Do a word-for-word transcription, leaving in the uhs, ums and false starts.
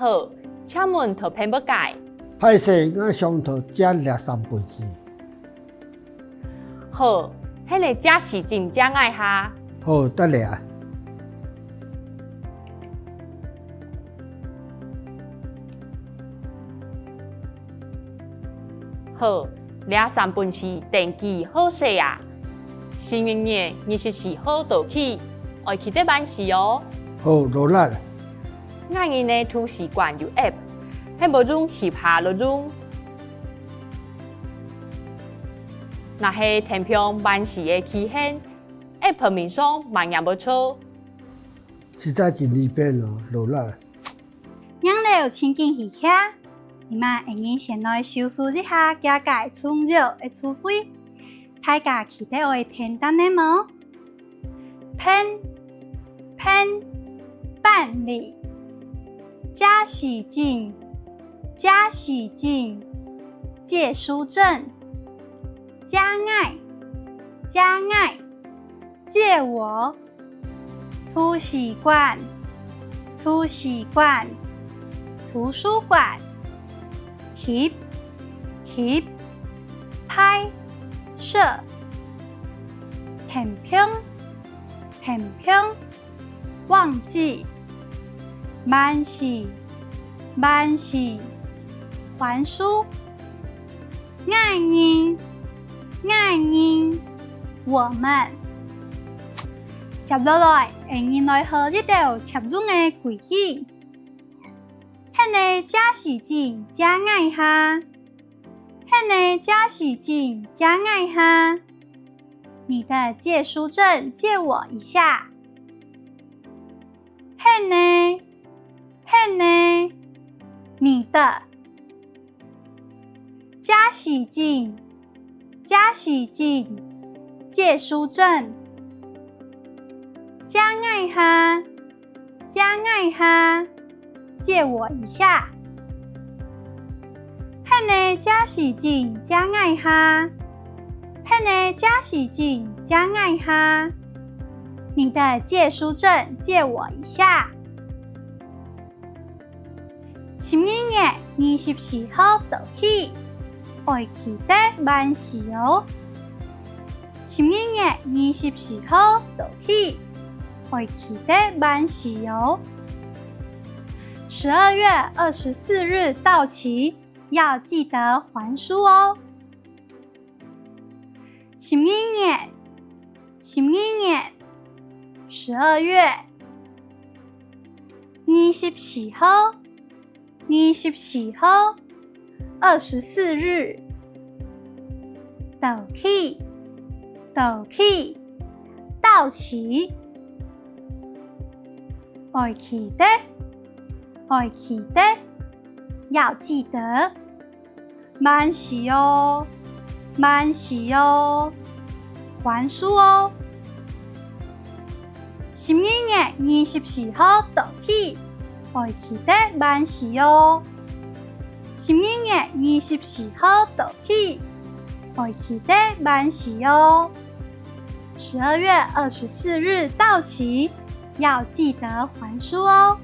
好，請問討片毋解？歹勢，𠊎想討借這三本書。好，該个借書證借𠊎下。好，得了啊。 好，這三本書登記好勢啊！十二月二十四號到期，愛記得還書哦。好，勞力。𠊎人个圖書館有app，係無用翕下來用。若係跈毋䟘還書个期限，app面上乜也無錯。實在真利便哦，勞力。 䀴了情景一下，這下𠊎人先來收拾一下這个重要个詞彙，大家記得愛填答案無？片，片，辦理，借書證，借書證，借書證，借𠊎，借𠊎，借我， 圖書館，圖書館，圖書館，翕，翕，拍攝，跈毋䟘，跈毋䟘，忘記，還書，還書，還書。 𠊎人，𠊎人，我們。接落來，𠊎人來學一兜捷用个句型。該个借書證借𠊎下。該个借書證借𠊎下。你的借書證借我一下。該个，該个，你的。 借書證，借書證，借書證。借𠊎下，借𠊎下，借我一下。該个借書證借𠊎下。該个借書證借𠊎下。你的借書證借我一下。 十二月二十四號到期，愛記得還書哦。十二月二十四號到期，愛記得還書哦。十二月二十四日到期，要記得還書哦。 十二月，十二月，十二月。二十四號，二十四號，二十四日。到期，到期，到期。愛記得，愛記得，要記得。 還書哦，還書哦，還書哦。十二月二十四號到期，愛記得還書哦。十二月二十四號到期，愛記得還書哦。十二月二十四日到期，要記得還書哦。